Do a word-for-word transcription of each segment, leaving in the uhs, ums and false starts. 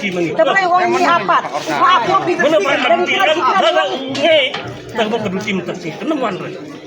duty ma ngi. Te balei wan ngi apat? Ba ko pi. Mana ba duty? Ba ba ngi. Tang ba ka duty mynta si. Kena wan re.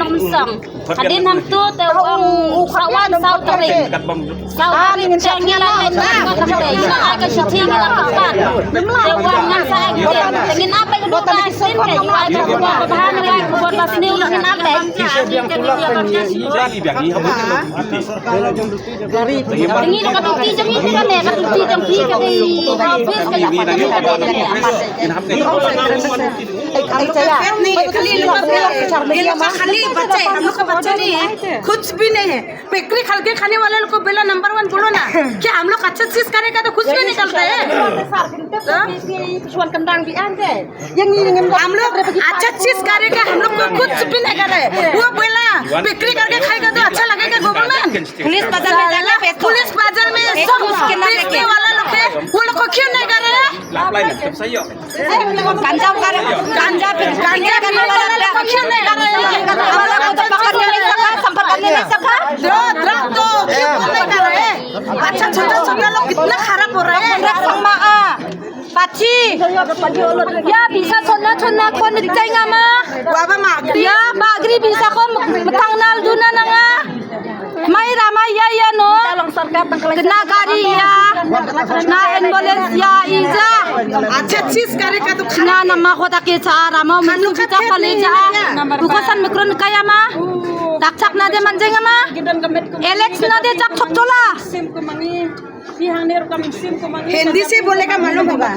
Nongmynsong. Hadien hangto te u ong sa wan saw tarik. Saw tarik te ngi la leit sha ngi la ai ka shithi ngi la kyrpad. Te u ong ngan sa ai ktien. Te ngin ap beit u dura ktien te u ai ka khubor ba bha ne u ai ka khubor ba sniew ngin ap beit. Ngi ka duty jong ngi te kane ka duty jong phi ka dei ka office ka ïa ka dei ka dei. खाली बच्चे, हम लोग का बच्चा नहीं है, कुछ भी नहीं है। पेकरी खल के खाने वाले लोग को बेला नंबर वन बोलो ना, क्या हम लोग अच्छा चीज करेगा तो कुछ भी निकलता है। हम लोग अच्छा चीज करेगा, हम लोग को कुछ भी नहीं कर रहे। वो बेला बिक्री करके खाएगा तो अच्छा लगेगा गवर्नमेंट? पुलिस बाजार में जाके बेचो। पुलिस बाजार में सब बेचने वाला लोग है, वो लोग को क्यों नहीं कर रहे हैं? गांजा उठा रहे, गांजा पे गांजा पीने वाला लोग को क्यों नहीं कर रहे हैं? हम लोग को तो पकड़ने नहीं सका, संपर्क करने नहीं सका। ड्रग, ड्रग तो क्यों नहीं कर रहे हैं? अच्छा, छोटा छोटा लोग कितना खराब हो रहा है। Pachi. Ya, bisa sona sona ko ni tai nga ma. Wa ba ma. Ya, bagri bisa ko tang nal duna na nga. Mai rama ya ya no. Kena gari ya. Na ambulance ya ija. Acha chis kare ka tu khana. Na nama ko ta ke cha rama mu bisa pale cha. Buko san mikron kaya ma. Tak chak na de manjeng ma. Alex na de chak thok tola. Hindi se bole ka malum hoga.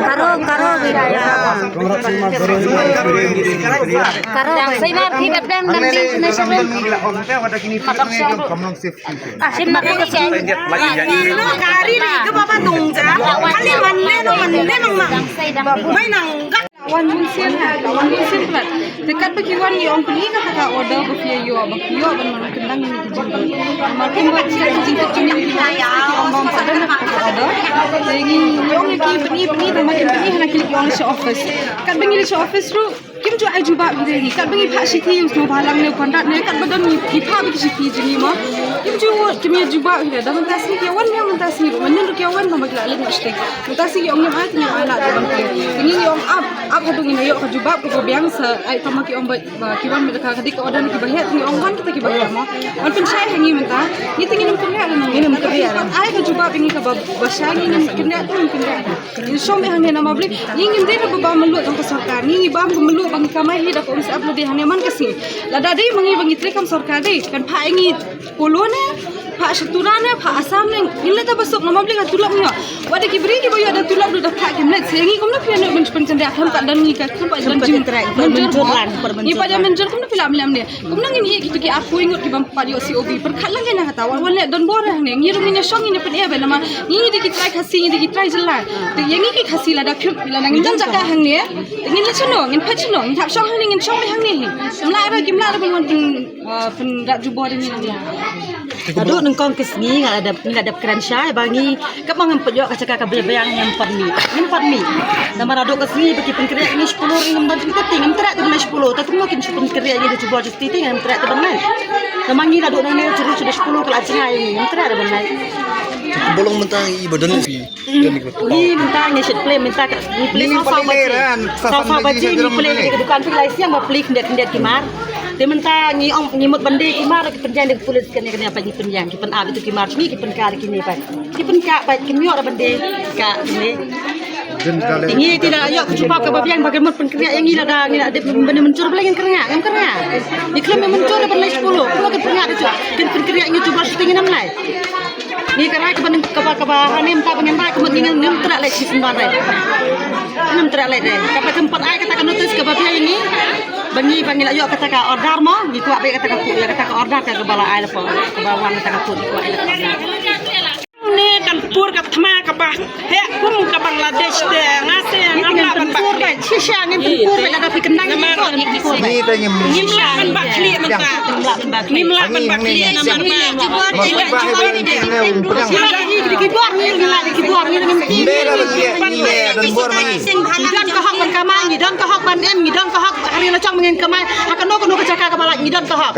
Karo, karo, karo. Sainar thi bapdang dan di sini sini. Sim na ko sing. Ilo kari ni ke baba tungja. Kali manne no manne mang mang. Mai nang. Wan mun sien ha, wan mun sien plat. Te kat ba ki wan ngi ong pynlong kata ka order ba phi ïoh, ba phi ïoh ban wan kyndang ngi ki jingkut. Namar kim ba ki jingkut jingkut ki ong ba ym pat don ka order. Te ngi ong ïa ki pynlong pynlong ba ma kim pynlong hana ki leit ong sha office. Kat ba ngi leit sha office ruh kim ju ai jubab ïa ngi. Kat ba ngi phah shithi ïa u sngewbha lang ne u Conrad ne kat ba don ngi phah ba ki shithi jong ngi mo. Kim ju kim ïa jubab ïa da mynta sngi ki wan ïa mynta sngi ruh mynnin ruh ki wan ba ma ki la leit noh shatei. Mynta sngi ki ong ngim ai, ngim ai lad ban pynlong. Te ngi ong ap, ap haduh ngin ïoh ka jubab kaba biang sa ai tang ma ki ong ba, ba ki wan mynta ka dik ka order kiba heh, ngi ong wan kita kiba heh mo. Wan pynshai ha ngi mynta. Ngi te ngin ym kynriah, ngin ym kynriah. Ai ka jubab ïa ngi kaba, ba shai ngi ngin kynriah, ngin kynriah. Ngi shong beit hangne namar balei ngi ngim dei na ba bam mluh jong ka sorkar. Ngi ngi bam ka mluh ba ngi kamai hi da ka um sap lade hangne man ka sngi. Lada dei ma ngi ba ngi trei kam sorkar dei kan phah ïa ngi Polo ne, phah sha Tura ne, phah Assam ne, ngin leit ta ba suk namar balei ka tulop ngi ïoh. Wat da ki briew kiba ïoh da tulop ruh da phah kim leit. Sa ïa ngi kumno phi ïa ngi ban pynkyndit khlem pat don ngi ka khlem pat don jingmynjur. Ngi pat ïa mynjur kumno phi lah mlem ne. Kumno ngin ïa kito ki arphew ngut kibym pat ïoh C O B. Pyrkhat lang ïa na kata wan wan leh don bor hangne. Ngi ruh ngin ïa shong ngin ïa pynïa ba namar ngi dei ki trai Khasi ngi dei ki trai jylla. Te ïa ngi ki Khasi lada phi lada ngin don jaka hangne. Te ngin leit shano ngin phet shano ngin hap shong hangne ngin shong leit hangne hi. Kim lah ruh kim lah ruh ban wan pyn Ah, pynrap jubor ïa ngi. Haduh nyngkong ka sngi nga la dep, nga la dep kren shai ba ngi kaba ngam pat ïoh ka jaka kaba biang, ngam pat mih, ngam pat mih. Namar haduh ka sngi ba ki pynkynriah ngi shiphew ruh ngam don jingtip, ngam treh te ban leit shiphew. Te kumno kin shu pynkynriah ngi da jubor justi te ngam treh te ban leit. Namar ngi haduh nangne shu ruh shu da shiphew ka la jngai ngi, ngam treh te ban leit. Ka bolong mynta i ba don i. Ngi mynta ngi shet plie mynta ka ngi plie saw saw baje. Saw saw baje ngi plie ka dukan plie lai siang ba plie khyndiat khyndiat ki mar. Te mynta ngi ong ngi mut ban die ki mar ki pynjah da ka pulit kane kane ba ngi pynjah ki pynap itu ki mar ngi ki pynka da kine ba. Ki pynka ba kim ïoh da ban die ka kine. Ngi te la ïoh ka jubab kaba biang ba ka mut pynkynriah ïa ngi lada ngi la dep ban mynjur ba la ngin kyrngah ngam kyrngah. Ngi khlem mynjur da ban lai shiphew. Kumno kin pynjah da kin pynkynriah ngi jubab shooting ngin ym lai. Ngi ka rai kaba nang kaba kaba hane mynta ba ngin rai kaba ngi ngim treh leit shisien ban rai. Ngim treh leit re. Kaba kem pat ai kata ka notice kaba biang ïa ngi. Ba ngi ba ngi la ïoh kata ka order mo ngi kwah ba kata ka pu ïa kata ka order ka kaba la ai la pho. Kaba wan kata ka pu ngi kwah ïa kata ka order. Ne kan pur ka thma kaba heh kum ka Bangladesh te nga se ngam lah ban ba. Shisha ngin pynpur ba lada phi kyndang ngin pynpur ba. Ngim lah ban ba khlieh mynta. Ngim lah ban ba khlieh namar ba. Ki bor ngi ngi la ki bor ngi ngi. Ngi don ka hok ban kamai, ngi don ka hok ban em, ngi don ka hok ha ri la jong ngin kamai. Ha kano kano ka jaka kaba lait ngi don ka hok.